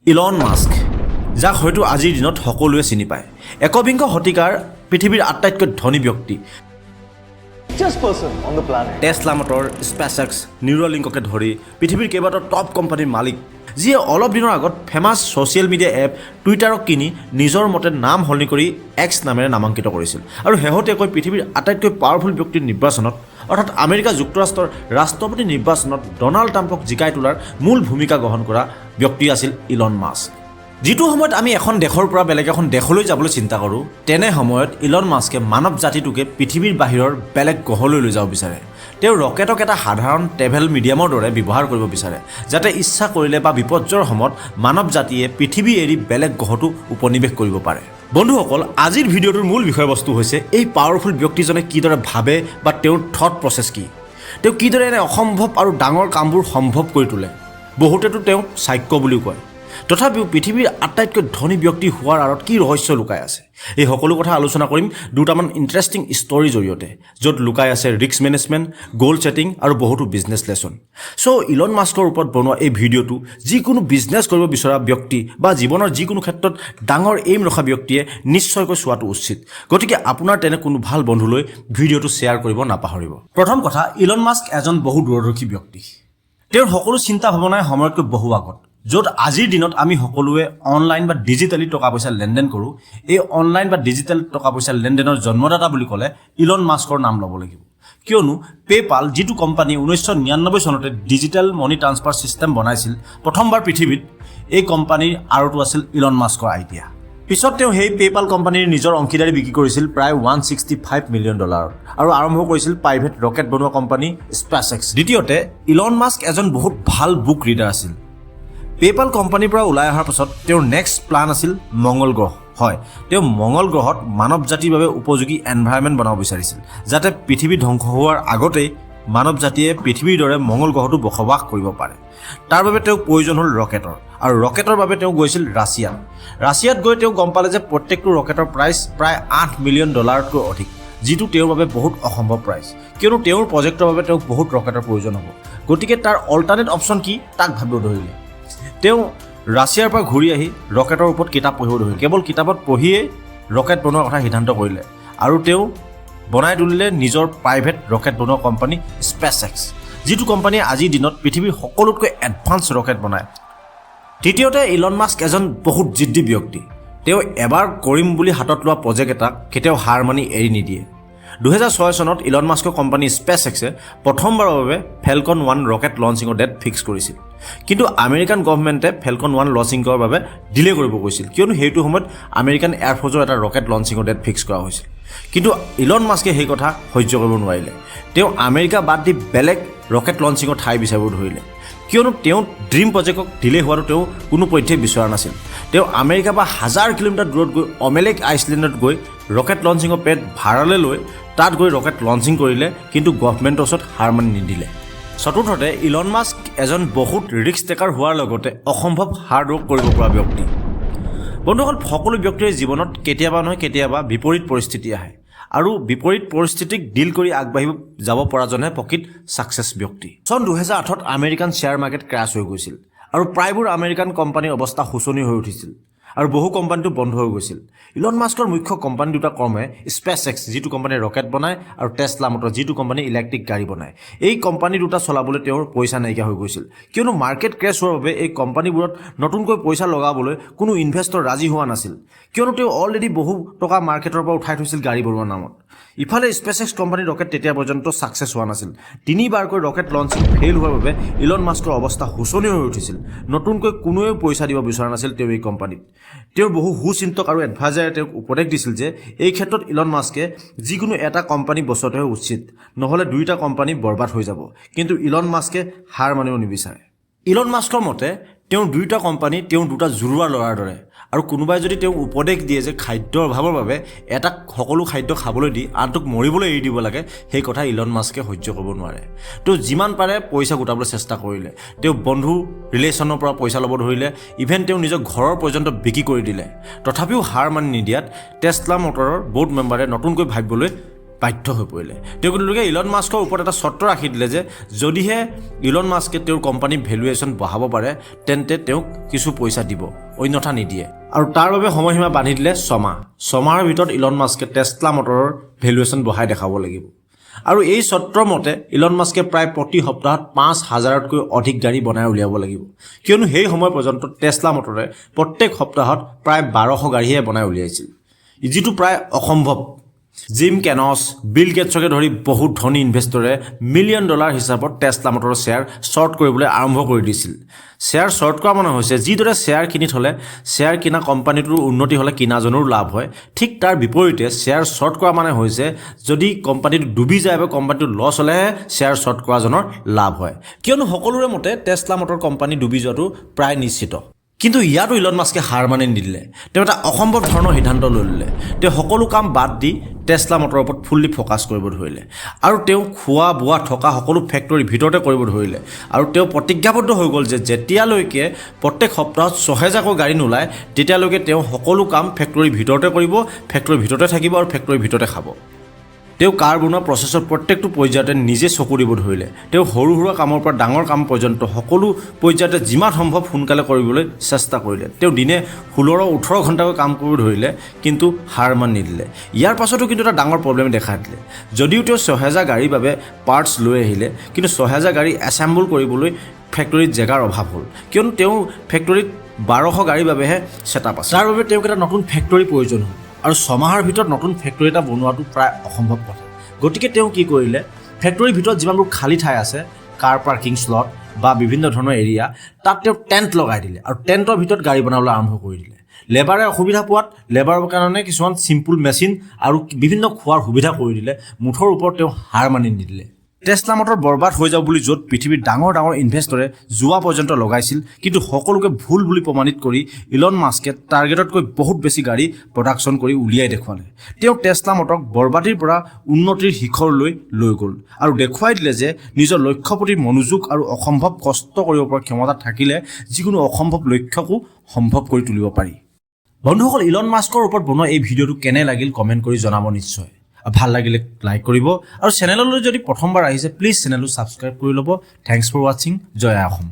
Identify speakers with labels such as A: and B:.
A: Elon Musk, যাক হয়তো আজিৰ দিনত সকলোৱে চিনি পায়, একবিংশ শতিকাৰ পৃথিৱীৰ আটাইতকৈ ধনী ব্যক্তি।
B: Richest person on the planet.
A: Tesla motor, SpaceX, নিউৰলিংককে ধৰি পৃথিৱীৰ কেইবাটাও টপ কোম্পানীৰ মালিক, যিয়ে অলপ দিনৰ আগত ফেমাছ ছ'চিয়েল মিডিয়া এপ টুইটাৰক কিনি নিজৰ মতে নাম সলনি কৰি এক্স নামেৰে নামাংকিত কৰিছিল আৰু শেহতীয়াকৈ পৃথিৱীৰ আটাইতকৈ পাৱাৰফুল ব্যক্তিৰ নিৰ্বাচনত, অৰ্থাৎ আমেৰিকা যুক্তৰাষ্ট্ৰৰ ৰাষ্ট্ৰপতি নিৰ্বাচনত ডনাল্ড ট্ৰাম্পক জিকাই তোলাৰ মূল ভূমিকা গ্ৰহণ কৰা ব্যক্তি আছিল ইলন মাস্ক। যিটো সময়ত আমি এখন দেশৰ পৰা বেলেগ এখন দেশলৈ যাবলৈ চিন্তা কৰোঁ, তেনে সময়ত ইলন মাস্কে মানৱ জাতিটোকে পৃথিৱীৰ বাহিৰৰ বেলেগ গ্ৰহলৈ লৈ যাব বিচাৰে। তেওঁ ৰকেটক এটা সাধাৰণ ট্ৰেভেল মিডিয়ামৰ দৰে ব্যৱহাৰ কৰিব বিচাৰে, যাতে ইচ্ছা কৰিলে বা বিপৰ্যয়ৰ সময়ত মানৱ জাতিয়ে পৃথিৱী এৰি বেলেগ গ্ৰহটো উপনিৱেশ কৰিব পাৰে। বন্ধুসকল, আজিৰ ভিডিঅ'টোৰ মূল বিষয়বস্তু হৈছে এই পাৱাৰফুল ব্যক্তিজনে কিদৰে ভাবে বা তেওঁৰ থট প্ৰচেছ কি, তেওঁ কিদৰে এনে অসম্ভৱ আৰু ডাঙৰ কামবোৰ সম্ভৱ কৰি তোলে। বহুতেতো তেওঁক চাইকো বুলিও কয়। তথাপিও পৃথিৱীৰ আটাইতকৈ ধনী ব্যক্তি হোৱাৰ আঁৰত কি ৰহস্য লুকাই আছে, এই সকলো কথা আলোচনা কৰিম দুটামান ইণ্টাৰেষ্টিং ষ্টৰীৰ জৰিয়তে, য'ত লুকাই আছে ৰিস্ক মেনেজমেণ্ট, গ'ল ছেটিং আৰু বহুতো বিজনেছ লেচন। চ' ইলন মাস্কৰ ওপৰত বনোৱা এই ভিডিঅ'টো যিকোনো বিজনেছ কৰিব বিচৰা ব্যক্তি বা জীৱনৰ যিকোনো ক্ষেত্ৰত ডাঙৰ এইম ৰখা ব্যক্তিয়ে নিশ্চয়কৈ চোৱাটো উচিত। গতিকে আপোনাৰ তেনে কোনো ভাল বন্ধুলৈ ভিডিঅ'টো শ্বেয়াৰ কৰিব নাপাহৰিব। প্ৰথম কথা, ইলন মাস্ক এজন বহু দূৰদৰ্শী ব্যক্তি। তেওঁৰ সকলো চিন্তা ভাৱনাই সময়তকৈ বহু আগত। য'ত আজিৰ দিনত আমি সকলোৱে অনলাইন বা ডিজিটেলি টকা পইচা লেনদেন কৰোঁ, এই অনলাইন বা ডিজিটেল টকা পইচা লেনদেনৰ জন্মদাতা বুলি ক'লে ইলন মাস্কৰ নাম ল'ব লাগিব। কিয়নো পে'পাল, যিটো কোম্পানী 1999 চনতে ডিজিটেল মানি ট্ৰান্সফাৰ ছিষ্টেম বনাইছিল প্ৰথমবাৰ পৃথিৱীত, এই কোম্পানীৰ আঁৰতো আছিল ইলন মাস্কৰ আইডিয়া। পিছত তেওঁ সেই পে'পাল কোম্পানীৰ নিজৰ অংশীদাৰী বিক্ৰী কৰিছিল প্ৰায় 165 মিলিয়ন ডলাৰত আৰু আৰম্ভ কৰিছিল প্ৰাইভেট ৰকেট বনোৱা কোম্পানী স্পেচ এক্স। দ্বিতীয়তে, ইলন মাস্ক এজন বহুত ভাল বুক ৰিডাৰ আছিল। পে'পাল কোম্পানীৰ পৰা ওলাই অহাৰ পাছত তেওঁৰ নেক্সট প্লান আছিল মংগল গ্ৰহ। হয়, তেওঁ মংগল গ্ৰহত মানৱ জাতিৰ বাবে উপযোগী এনভাইৰনমেণ্ট বনাব বিচাৰিছিল, যাতে পৃথিৱী ধ্বংস হোৱাৰ আগতেই মানৱ জাতিয়ে পৃথিৱীৰ দৰে মংগল গ্ৰহটো বসবাস কৰিব পাৰে। তাৰ বাবে তেওঁক প্ৰয়োজন হ'ল ৰকেটৰ আৰু ৰকেটৰ বাবে তেওঁ গৈছিল ৰাছিয়াত। ৰাছিয়াত গৈ তেওঁ গম পালে যে প্ৰত্যেকটো ৰকেটৰ প্ৰাইচ প্ৰায় 8 মিলিয়ন ডলাৰতকৈ অধিক, যিটো তেওঁৰ বাবে বহুত অসম্ভৱ প্ৰাইচ। কিয়নো তেওঁৰ প্ৰজেক্টৰ বাবে তেওঁক বহুত ৰকেটৰ প্ৰয়োজন হ'ব। গতিকে তাৰ অল্টাৰনেট অপশ্যন কি, তাক ভাবিব ধৰিলে। তেওঁ ৰাছিয়াৰ পৰা ঘূৰি আহি ৰকেটৰ ওপৰত কিতাপ পঢ়িব ধৰিলে। কেৱল কিতাপত পঢ়িয়েই ৰকেট বনোৱাৰ কথা সিদ্ধান্ত কৰিলে আৰু তেওঁ বনাই তুলিলে নিজৰ প্ৰাইভেট ৰকেট বনোৱা কোম্পানী স্পেচ এক্স, যিটো কোম্পানীয়ে আজিৰ দিনত পৃথিৱীৰ সকলোতকৈ এডভান্স ৰকেট বনায়। তৃতীয়তে, ইলন মাস্ক এজন বহুত জিদ্দী ব্যক্তি। তেওঁ এবাৰ কৰিম বুলি হাতত লোৱা প্ৰজেক্ট এটাক কেতিয়াও হাৰ মানি এৰি নিদিয়ে। 2006 চনত ইলন মাস্কৰ কোম্পানী স্পেচ এক্সে প্ৰথমবাৰৰ বাবে ফেলকন 1 ৰকেট লঞ্চিঙৰ ডেট ফিক্স কৰিছিল। কিন্তু আমেৰিকান গভমেণ্টে ফেলকন 1 লঞ্চিঙৰ বাবে ডিলে কৰিব কৈছিল, কিয়নো সেইটো সময়ত আমেৰিকান এয়াৰফ'ৰ্চৰ এটা ৰকেট লঞ্চিঙৰ ডেট ফিক্স কৰা হৈছিল। কিন্তু ইলন মাস্কে সেই কথা সহ্য কৰিব নোৱাৰিলে। তেওঁ আমেৰিকা বাদ দি বেলেগ ৰকেট লঞ্চিঙৰ ঠাই বিচাৰিব ধৰিলে, কিয়নো তেওঁ ড্ৰিম প্ৰজেক্টক ডিলে হোৱাটো তেওঁ কোনো পধ্যেই বিচৰা নাছিল। তেওঁ আমেৰিকা পৰা হাজাৰ কিলোমিটাৰ দূৰত গৈ অমেলেক আইচলেণ্ডত গৈ ৰকেট লঞ্চিঙৰ পেড ভাড়ালৈ লৈ তাত গৈ ৰকেট লঞ্চিং কৰিলে, কিন্তু গভমেণ্টৰ ওচৰত হাৰ মানি নিদিলে। চতুৰ্থতে, ইলন মাস্ক এজন বহুত ৰিস্ক টেকাৰ হোৱাৰ লগতে অসম্ভৱ হাৰ্ড ৱৰ্ক কৰিব পৰা ব্যক্তি। বন্ধুসকল, সকলো ব্যক্তিৰে জীৱনত কেতিয়াবা নহয় কেতিয়াবা বিপৰীত পৰিস্থিতি আহে আৰু বিপৰীত পৰিস্থিতিক ডিল কৰি আগবাঢ়িব যাব পৰাজনহে প্ৰকৃত ছাকচেছ ব্যক্তি। চন 2008ত আমেৰিকান শ্বেয়াৰ মাৰ্কেট ক্ৰেছ হৈ গৈছিল আৰু প্ৰায়বোৰ আমেৰিকান কোম্পানীৰ অৱস্থা শোচনীয় হৈ উঠিছিল আৰু বহু কোম্পানীটো বন্ধ হৈ গৈছিল। ইলন মাস্কৰ মুখ্য কোম্পানী দুটা ক্ৰমে স্পেচ এক্স, যিটো কোম্পানীয়ে ৰকেট বনায়, আৰু টেছলা মটৰ, যিটো কোম্পানী ইলেক্ট্ৰিক গাড়ী বনায়। এই কোম্পানী দুটা চলাবলৈ তেওঁৰ পইচা নাইকিয়া হৈ গৈছিল, কিয়নো মাৰ্কেট ক্ৰেছ হোৱাৰ বাবে এই কোম্পানীবোৰত নতুনকৈ পইচা লগাবলৈ কোনো ইনভেষ্টৰ ৰাজি হোৱা নাছিল, কিয়নো তেওঁ অলৰেডি বহু টকা মাৰ্কেটৰ পৰা উঠাই থৈছিল গাড়ী বনোৱাৰ নামত। ইফালে স্পেচ এক্স কোম্পানীৰ ৰকেট তেতিয়া পৰ্যন্ত ছাকচেছ হোৱা নাছিল। তিনিবাৰকৈ ৰকেট লঞ্চিং ফেইল হোৱাৰ বাবে ইলন মাস্কৰ অৱস্থা শোচনীয় হৈ উঠিছিল। নতুনকৈ কোনোৱেও পইচা দিব বিচৰা নাছিল তেওঁ এই কোম্পানীত। তেওঁৰ বহু সুচিন্তক আৰু এডভাইজাৰে তেওঁক উপদেশ দিছিল যে এই ক্ষেত্ৰত ইলন মাস্কে যিকোনো এটা কোম্পানী বচোৱাটোহে উচিত, নহ'লে দুয়োটা কোম্পানী বৰবাদ হৈ যাব। কিন্তু ইলন মাস্কে হাৰ মানিব নিবিচাৰে। ইলন মাস্কৰ মতে তেওঁৰ দুয়োটা কোম্পানী তেওঁৰ দুটা জোৰোৱা ল'ৰাৰ দৰে আৰু কোনোবাই যদি তেওঁক উপদেশ দিয়ে যে খাদ্যৰ অভাৱৰ বাবে এটাক সকলো খাদ্য খাবলৈ দি আনটোক মৰিবলৈ এৰি দিব লাগে, সেই কথা ইলন মাস্কে সহ্য কৰিব নোৱাৰে। তেওঁ যিমান পাৰে পইচা গোটাবলৈ চেষ্টা কৰিলে। তেওঁ বন্ধু ৰিলেশ্যনৰ পৰা পইচা ল'ব ধৰিলে। ইভেন তেওঁ নিজৰ ঘৰৰ পৰ্যন্ত বিক্ৰী কৰি দিলে। তথাপিও হাৰ মানি নিদিয়াত টেছলা মটৰৰ বৰ্ড মেম্বাৰে নতুনকৈ ভাবিবলৈ বাধ্য হৈ পৰিলে। তেওঁ কিন্তু ইলন মাস্কৰ ওপৰত এটা চৰ্ত ৰাখি দিলে যে যদিহে ইলন মাস্কে তেওঁৰ কোম্পানীৰ ভেলুৱেশ্যন বঢ়াব পাৰে, তেন্তে তেওঁক কিছু পইচা দিব, অন্যথা নিদিয়ে। আৰু তাৰ বাবে সময়সীমা বান্ধি দিলে 6 মাহ। 6 মাহৰ ভিতৰত ইলন মাস্কে টেছলা মটৰৰ ভেলুৱেশ্যন বঢ়াই দেখাব লাগিব। আৰু এই চৰ্তৰ মতে ইলন মাস্কে প্ৰায় প্ৰতি সপ্তাহত 5,000তকৈ অধিক গাড়ী বনাই উলিয়াব লাগিব, কিয়নো সেই সময় পৰ্যন্ত টেছলা মটৰে প্ৰত্যেক সপ্তাহত প্ৰায় 1,200 গাড়ীহে বনাই উলিয়াইছিল, যিটো প্ৰায় অসম্ভৱ। জিম কেনছ, বিল গেটছকে ধৰি বহুত ধনী ইনভেষ্টৰে মিলিয়ন ডলাৰ হিচাপত টেছলা মটৰৰ শ্বেয়াৰ শ্বৰ্ট কৰিবলৈ আৰম্ভ কৰি দিছিল। শ্বেয়াৰ শ্বৰ্ট কৰা মানে হৈছে, যিদৰে শ্বেয়াৰ কিনি থ'লে শ্বেয়াৰ কিনা কোম্পানীটোৰ উন্নতি হ'লে কিনাজনৰো লাভ হয়, ঠিক তাৰ বিপৰীতে শ্বেয়াৰ শ্বৰ্ট কৰা মানে হৈছে যদি কোম্পানীটো ডুবি যায় বা কোম্পানীটো লছ হ'লেহে শ্বেয়াৰ শ্বৰ্ট কৰাজনৰ লাভ হয়। কিয়নো সকলোৰে মতে টেছলা মটৰ কোম্পানী ডুবি যোৱাটো প্ৰায় নিশ্চিত। কিন্তু ইয়াতো ইলন মাস্কে হাৰ মানি নিদিলে। তেওঁ এটা অসম্ভৱ ধৰণৰ সিদ্ধান্ত লৈ ল'লে। তেওঁ সকলো কাম বাদ দি টেছলা মটৰৰ ওপৰত ফুল্লি ফ'কাছ কৰিব ধৰিলে আৰু তেওঁ খোৱা বোৱা থকা সকলো ফেক্টৰীৰ ভিতৰতে কৰিব ধৰিলে। আৰু তেওঁ প্ৰতিজ্ঞাবদ্ধ হৈ গ'ল যে যেতিয়ালৈকে প্ৰত্যেক সপ্তাহত 6,000কৈ গাড়ী নোলায়, তেতিয়ালৈকে তেওঁ সকলো কাম ফেক্টৰীৰ ভিতৰতে কৰিব, ফেক্টৰীৰ ভিতৰতে থাকিব আৰু ফেক্টৰীৰ ভিতৰতে খাব। তেওঁ কাৰ বনোৱা প্ৰচেছৰ প্ৰত্যেকটো পৰ্যায়তে নিজে চকু দিব ধৰিলে। তেওঁ সৰু সুৰা কামৰ পৰা ডাঙৰ কাম পৰ্যন্ত সকলো পৰ্যায়তে যিমান সম্ভৱ সোনকালে কৰিবলৈ চেষ্টা কৰিলে। তেওঁ দিনে 16-18 ঘণ্টাকৈ কাম কৰিব ধৰিলে, কিন্তু হাৰ মান নিদিলে। ইয়াৰ পাছতো কিন্তু এটা ডাঙৰ প্ৰব্লেম দেখা দিলে। যদিও তেওঁ 6,000 গাড়ীৰ বাবে পাৰ্টছ লৈ আহিলে, কিন্তু 6,000 গাড়ী এছেম্বল কৰিবলৈ ফেক্টৰীত জেগাৰ অভাৱ হ'ল, কিয়নো তেওঁ ফেক্টৰীত 1,200 গাড়ীৰ বাবেহে ছেটআপ আছে। তাৰ বাবে তেওঁক এটা নতুন ফেক্টৰীৰ প্ৰয়োজন হ'ল আৰু 6 মাহৰ ভিতৰত নতুন ফেক্টৰী এটা বনোৱাটো প্ৰায় অসম্ভৱ কথা। গতিকে তেওঁ কি কৰিলে? ফেক্টৰীৰ ভিতৰত যিমানবোৰ খালী ঠাই আছে, কাৰ পাৰ্কিং স্লট বা বিভিন্ন ধৰণৰ এৰিয়া, তাত তেওঁ টেণ্ট লগাই দিলে আৰু টেণ্টৰ ভিতৰত গাড়ী বনাবলৈ আৰম্ভ কৰি দিলে। লেবাৰে অসুবিধা পোৱাত লেবাৰৰ কাৰণে কিছুমান চিম্পুল মেচিন আৰু বিভিন্ন খোৱাৰ সুবিধা কৰি দিলে। মুঠৰ ওপৰত তেওঁ হাৰ মানি নিদিলে। টেছলা মটৰ বৰবাদ হৈ যাব বুলি য'ত পৃথিৱীৰ ডাঙৰ ডাঙৰ ইনভেষ্টৰে জুৱা পৰ্যন্ত লগাইছিল, কিন্তু সকলোকে ভুল বুলি প্ৰমাণিত কৰি ইলন মাস্কে টাৰ্গেটতকৈ বহুত বেছি গাড়ী প্ৰডাকশ্যন কৰি উলিয়াই দেখুৱালে। তেওঁ টেছলা মটৰক বৰবাদীৰ পৰা উন্নতিৰ শিখৰলৈ লৈ গ'ল আৰু দেখুৱাই দিলে যে নিজৰ লক্ষ্যৰ প্ৰতি মনোযোগ আৰু অসম্ভৱ কষ্ট কৰিব পৰা ক্ষমতা থাকিলে যিকোনো অসম্ভৱ লক্ষ্যকো সম্ভৱ কৰি তুলিব পাৰি। বন্ধুসকল, ইলন মাস্কৰ ওপৰত বনোৱা এই ভিডিঅ'টো কেনে লাগিল কমেণ্ট কৰি জনাব নিশ্চয় আৰু ভাল লাগিলে লাইক কৰিব আৰু চেনেললৈ যদি প্ৰথমবাৰ আহিছে, প্লিজ চেনেলটো ছাবস্ক্ৰাইব কৰি ল'ব। Thanks for watching. Joy I Assam.